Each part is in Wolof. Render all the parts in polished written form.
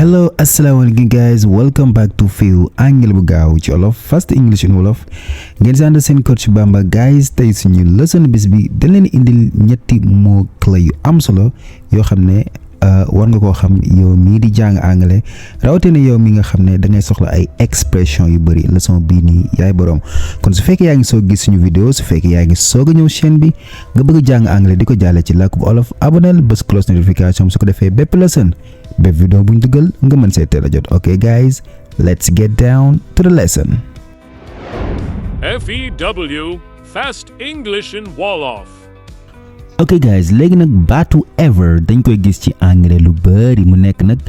Hello, assalamualaikum guys. Welcome back to F.E.W Anglais bu gaaw ci wolof fast English in wolof. Ngeen si ànd seen coach Bamba guys. Tey suñu leçon bis bi dañ leen indil ñetti mots clés yu am solo yoo xam ne war nga koo xam yow mii di jàng anglais rawatina yow mi nga xam ne da ngay soxla ay expression yu bëri leçon bii nii yaay borom. Kon su fekkee yaa ngi soog gis suñu vidéo su fekkee yaa ngi soog a ñëw chaîne bi nga bëgg jàng anglais di ko jàlle ci làkku bu olof aboneel bës cloche notification su ko defee bépp leçon bépp vidéo buñ dugal nga mën see teel a jot. Okay guys, let's get down to the lesson. F.E.W. Fast English in Wolof. Ok guys, léegi nag baatu ever dañ koy gis ci anglais lu bëri mu nekk nag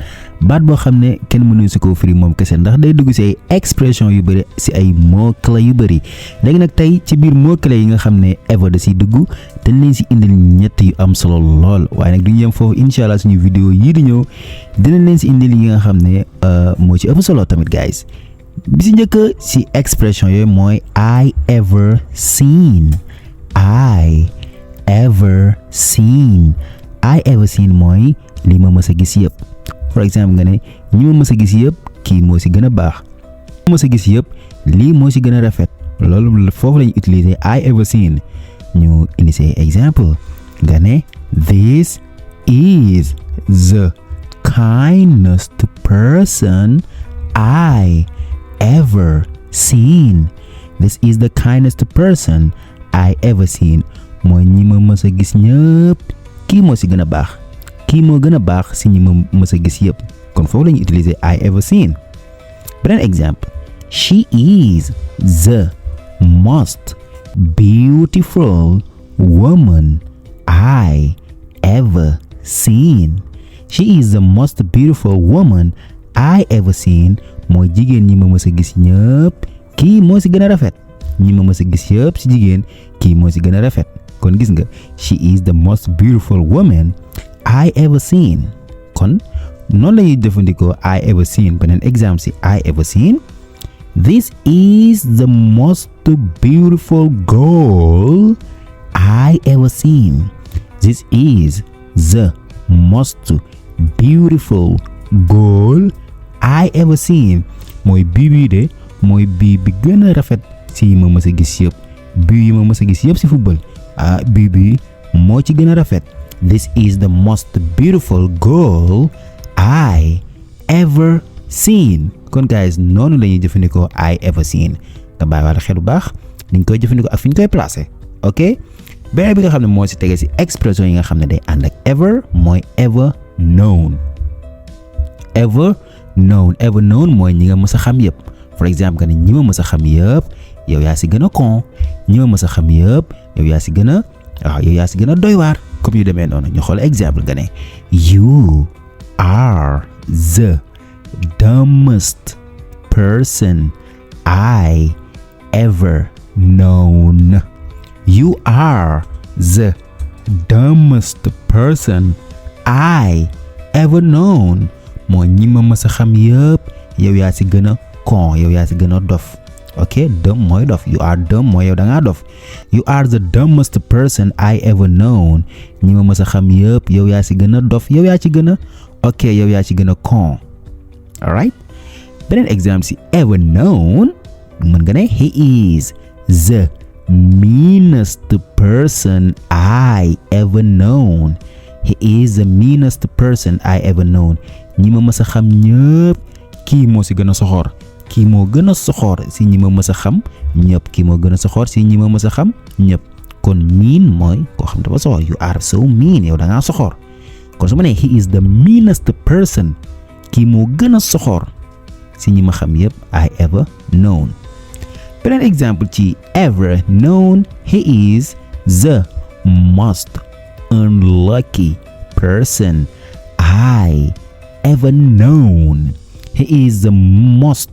baat boo xam ne kenn mënu si ko firi moom kese ndax day dugg si ay expression yu bëri si ay mots clés yu bëri. léegi nag tey ci biir mots clés yi nga xam ne ever da siy dugg dañ leen si indil ñett yu am solo lool waaye nag duñu yem foofu incha allah suñu vidéo yii di ñëw dinañ leen si indil yi nga xam ne moo ci ëpp solo tamit guys. bi si njëkk si expression yooyu mooy I ever seen. I ever seen mooy li ma mës a gis yëpp. for exemple nga ne ñi ma mës a gis yëpp kii moo si gën a baax. ñi ma mës a gis yëpp lii moo si gën a rafet. loolu foofu lañu utiliser I ever seen. ñu indi say exemple nga ne this is the kindest person I ever seen. This is the kindest person I ever seen. mooy ñi ma mës a gis ñëpp kii moo si gën a baax. kii moo gën a baax si ñi ma mës a gis yëpp. kon foofu la ñu utiliser I ever seen. beneen exemple she is the most beautiful woman I ever seen. She is the most beautiful woman I ever seen. mooy jigéen ñi ma mës a gis ñëpp kii moo si gën a rafet. ñi ma mës a gis yëpp si jigéen kii moo si gën a rafet. kon gis nga she is the most beautiful woman I ever seen. kon noonu la ñuy jëfandikoo I ever seen. beneen exemple si I ever seen. This is the most beautiful girl I ever seen. This is the most beautiful girl I ever seen. mooy bii de mooy bii bi gën a rafet si yi ma mës a gis yëpp. bii yi ma mës a gis yëpp si football bii moo ci gën a rafet. This is the most beautiful girl I ever seen. kon guys noonu la ñuy jëfandikoo I ever seen. nga bàyyi wala xel bu baax ni ñu koy jëfandikoo ak fi ñu koy placé. ok beneen bi nga xam ne moo si tegee si expression yi nga xam ne day ànd ak ever mooy ever known. ever known mooy ñi nga mës a xam yëpp. for exemple nga ne ñi ma mës a xam yëpp yow yaa si gën a con. ñi ma mës a xam yëpp yow yaa si gën a doy waar. comme yu demee noonu ñu xool exemple nga ne you are the dumbest person I ever known. You are the dumbest person I ever known. mooy ñi ma mës a xam yëpp yow yaa si gën a con. yow yaa si gën a dof. ok dumb mooy dof. you are dumb mooy yow da ngaa dof. you are the dumbest person I ever known. ñi ma mës a xam yëpp yow yaa si gën a dof. yow yaa ci gën a yow yaa ci gën a con. alright beneen exemple si ever known mën nga ne he is the meanest person I ever known. He is the meanest person I ever known. ñi ma mës a xam ñëpp kii moo si gën a soxor. kii moo gën a soxor si ñi ma mës a xam ñëpp. kii moo gën a soxor si ñi ma mës a xam ñëpp. kon mean mooy koo xam dafa soxor. you are so mean yow da ngaa soxor. kon su ma nee he is the meanest person kii moo gën a soxor si ñi ma xam yëpp I ever known. beneen exemple ci ever known he is the most unlucky person I ever known. He is the most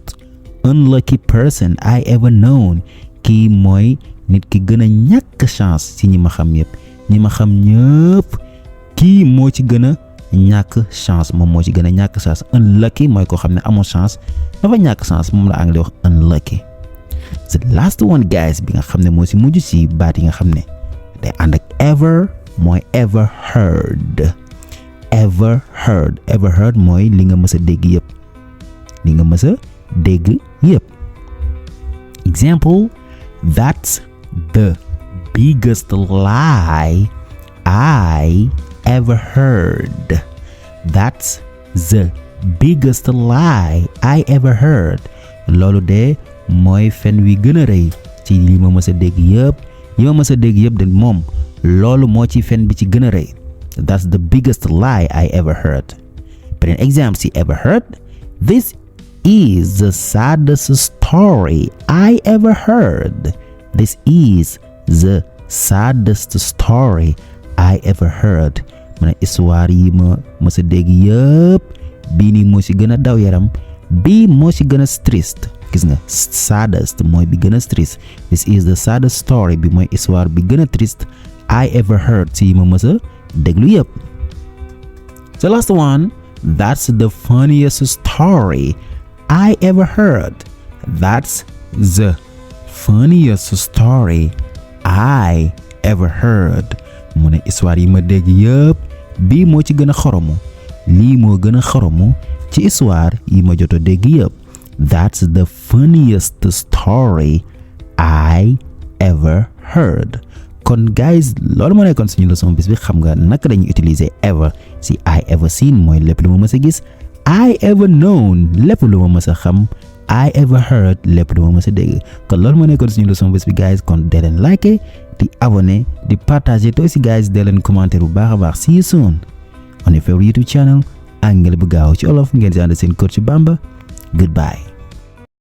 unlucky person I ever known. kii mooy nit ki gën a ñàkk chance si ñi ma xam yëpp. ñi ma xam ñëpp kii moo ci gën a ñàkk chance. moom moo ci gën a ñàkk chance. unlucky mooy koo xam ne amoo chance dafa ñàkk chance moom la anglais wax unlucky. the last one guys bi nga xam ne moo si mujj si baat yi nga xam ne day ànd ak ever mooy ever heard. ever heard mooy li nga mës a dégg yëpp example, that's the biggest lie I ever heard. That's the biggest lie I ever heard. Loolu de mooy fen wi gën a rëy ci li ma mës a dégg yëpp de moom loolu moo ci fen bi ci gën a rëy. That's the biggest lie I ever heard. Beneen exemple si ever heard, this is the saddest story I ever heard. This is the saddest story I ever heard. Ma ne histoire yi ma mës a dégg yëpp bii nii moo ci gën a daw yaram, bii moo ci gën a triste. Gis nga saddest mooy bi gën a triste. This is the saddest story bi mooy histoire bi gën a triste I ever heard ci ma mës a déglu yëpp. The last one, that's the funniest story I ever heard. That's the funniest story I ever heard. Mu ne histoire yi ma dégg yëpp bii moo ci gën a xoromu, lii moo gën a xoromu ci histoire yi ma jot a dégg yëpp. That's the funniest story I ever heard. Kon guys, loolu moo nekkoon suñu leçon bis bi. Xam nga naka dañuy utiliser ever si I ever seen mooy lépp lu ma mës a gis, I ever known lépp lu ma mës a xam, I ever heard lépp lu ma mës a dégg. Kon loolu moo nekkoon suñu leçon bis bi guys. Kon dee leen like, di abonné, di partager te aussi guys dee leen commentaire bu baax a baax. See you soon on your favorite YouTube channel Anglais bu gaaw ci Wolof. Ngeen si ànd seen coach Bamba. Goodbye.